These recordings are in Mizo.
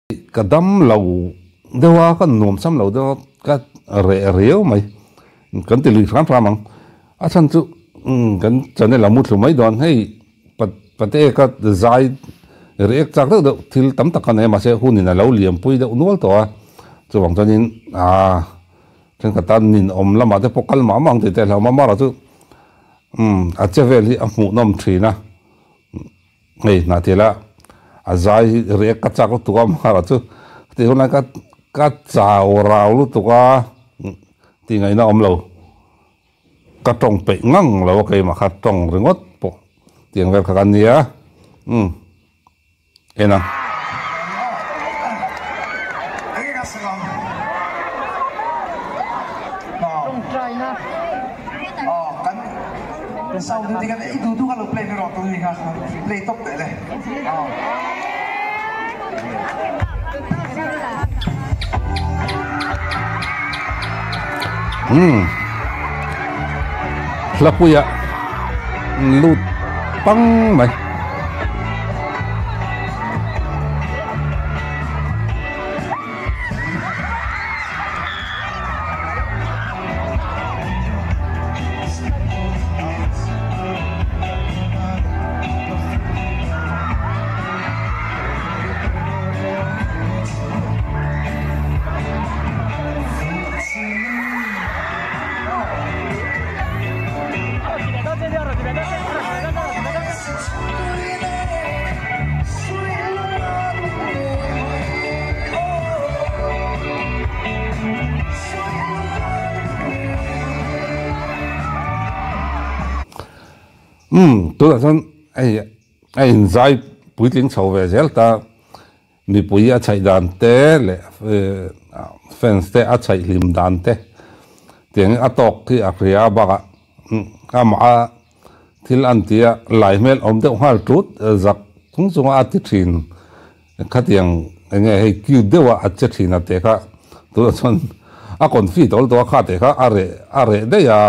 Ka dam lo deuh a, ka nuam sam lo deuh a, ka reh riau mai. Kan ti lui hram hram ang. A chhan chu kan channel a mu thlu mai dawn. Hei Pate ka zai react chak deuh deuh thil tam tak ka nei a, mahse hunin a lo liampui deuh nual tawh a. Chuvang chuanin aaa thenkhat tan ninawm lamah te pawh kal mah mah ang tih te a hlauhawm a, amaherawhchu chu a che vel hi a hmuhnawm thin a. Hei hnah thil a a zai hi react ka chak lutuk a amaherawhchu chu tih hunlai ka ka chau rau lutuk a tih ngaihna a awm lo. Ka tawng peih ngang lo a keimah kha tawng ringawt pawh tiang vel kha ka nia umm en ang. Umm hlapuia lut pang mai. Umm tunah chuan hei a inzai puitling chho ve zel ta mipui a chhaih dan te leh fans te a chhaih hlim dan te tiangin a tawk hi a hria a bakah amah a thil an tia lai hmel awm deuh nghal tut zak chung chunga a ti thin khatiang eng nge hei cute deuha a che thin a teh kha tunah chuan a confi tawl tawh a kha teh kha a reh a reh daih a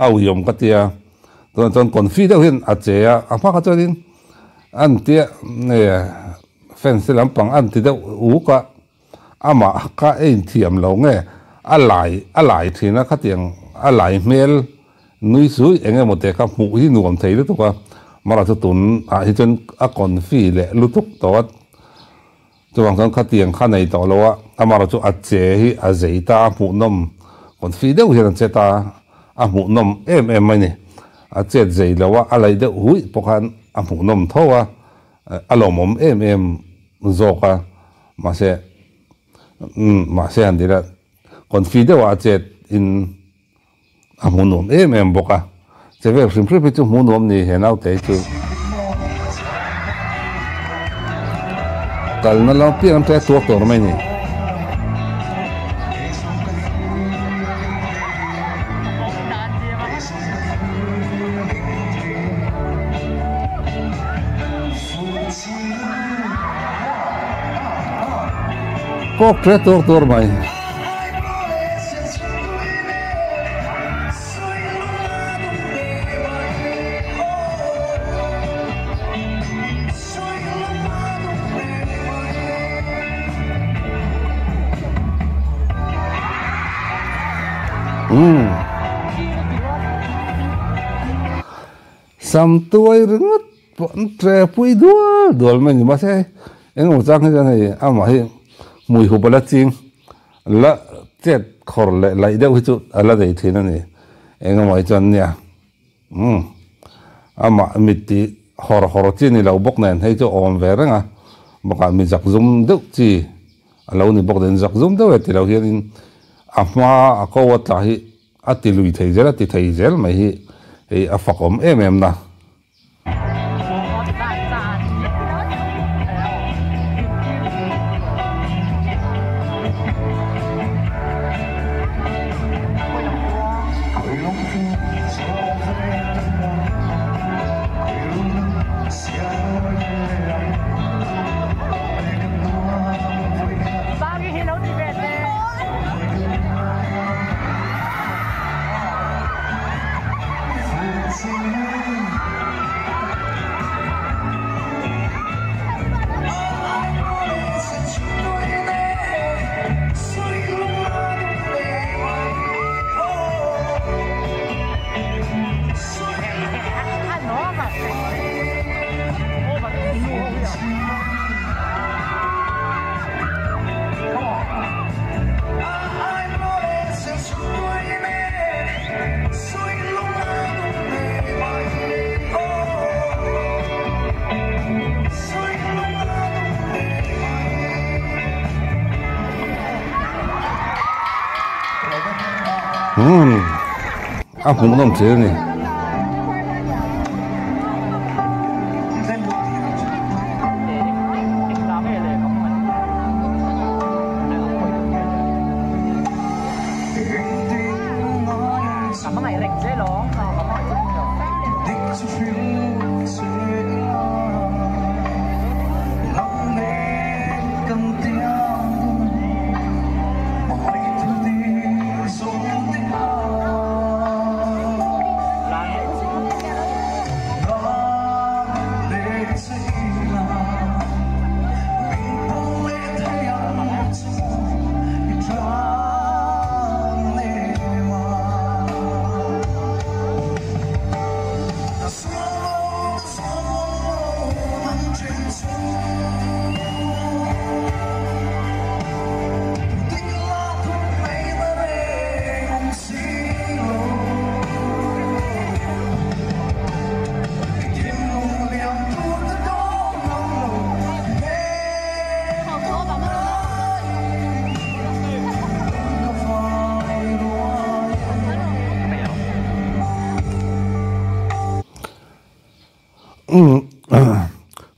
a uiawm ka tia tunah chuan confi deuh hian a che a a hma kha chuanin an tia nge fans te lampang an ti deuh uk a amah kha a inthiam lo nge a lai a lai thin a khatiang a lai hmel nui sui eng emaw te kha hmuh hi nuam thei lutuk a mara chu tun ah hi chuan a confi leh lutuk tawh a chuvang chuan khatiang kha nei tawh lo a amara chu a che hi a zei ta a hmuhnawm confi deuh hian a che ta a hmuhnawm em em mai ni a chet zei lo a a laih deuh huih pawh khan a hmuhnawm tho a a lawmawm em em zawk a mahse umm mahse han tih la confi deuh ah a chet in a hmu nuam em em bawk a che vel hrim hrim hi chu hmu nuam ni he naute hi chu kalna lam piang an tia tuak tur mai ni. Kawk hle tur tur mai. Umm. Sam tuai ringawt pawh an tre pui dual dual mai a ni mahse engemaw chang hi chuan hei amah hi hmui hup a la ching la chet khawr leh laih deuh hi chu a la nei thin a ni engemaw hi chuan nia umm amah mit tih hawr hawr chi ni lo bawk nen hei chu a awm ve reng a bakah mi zak zum deuh chi a lo ni bawk nen zak zum deuh e ti lo hianin a hma a ko a tla hi. A ti lui thei zel, a ti thei zel mai hi hei a fakawm em em na. Umm a hmuhnawm thin a ni.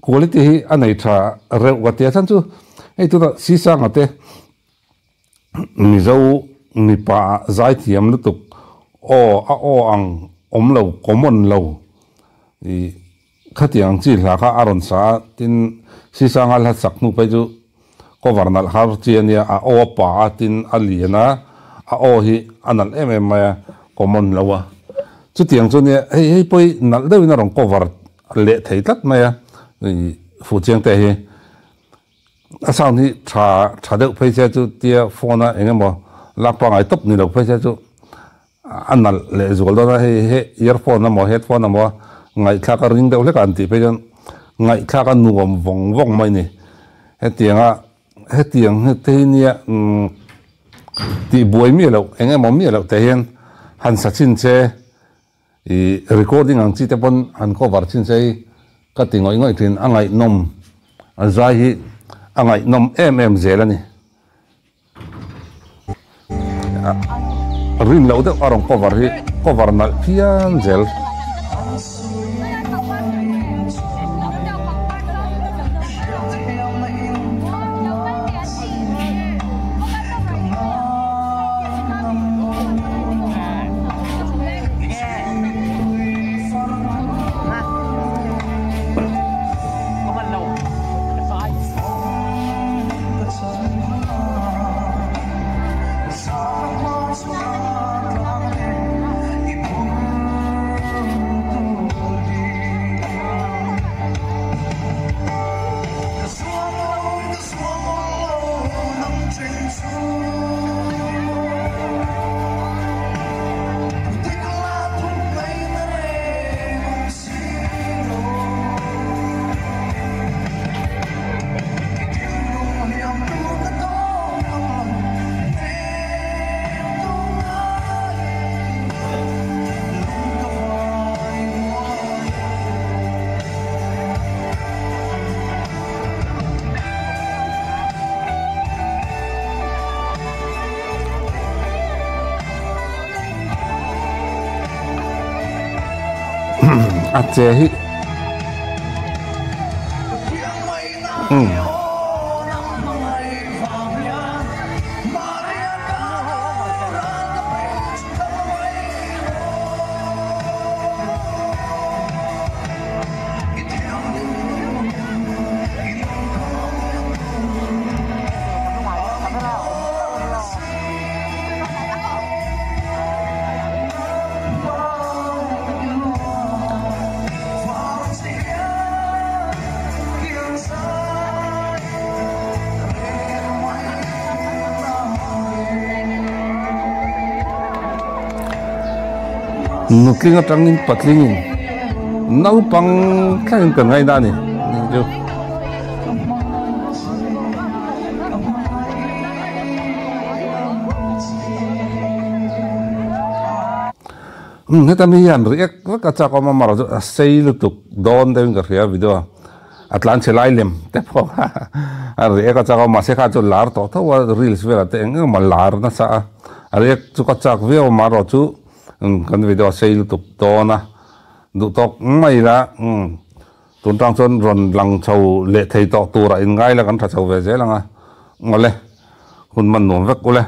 Quality hi a nei tha reuh ka tia chhan chu hei tunah Sisanga te Mizo mipa zaithiam lutuk aw a aw ang awm lo common lo ih Khatiang chi hla kha a rawn sa a, tin Sisanga hla sak hnu phei chu cover nalh har chi a nia, a aw a pa a, tin a lian a, a aw hi a nalh em em mai a, common lo a. Chutiang chu nia, hei hei pawh hi nalh deuhin a rawn cover leh thei tlat mai a, ih Fuhchiangte hi. A sound hi tha tha deuh phei se chu tia phone a eng emaw lak pangngai tawp ni lo phei se chu a nalh leh zual dawn a, hei he earphone emaw headphone emaw ngaihthlak a ring deuh hlek a an tih phei chuan ngaihthlak a nuam vawng vawng mai a ni. Hetianga hetiang te hi nia umm tihbuai miah loh eng emaw miah loh te hian han sa chhin che. I recording ang chi te pawn han cover chin che hi ka ti ngawih ngawih thin, a ngaihnawm, a zai hi a ngaihnawm em em zel a ni. Rin loh deuh a rawn cover hi cover nalh phian zel. A che hi umm. Nutling atangin patlingin naupang thlengin kan ngaina a ni chu. Umm heta mi hian react vek a chak awm a mar chu a sei lutuk dawn deuhin ka hria video a a tlan chhe lai lem te pawh kha a react a chak awm mahse kha chu lar tawh tho a reels velah te eng eng emaw lar nasa a. A react chu ka chak viau amaherawh chu kan video a sei lutuk dawn a, duh tawk mai ila tun tang chuan rawn lang chho leh thei tawh turah inngai la kan tha chho ve zel ang a, awle hun man nuam vek ule.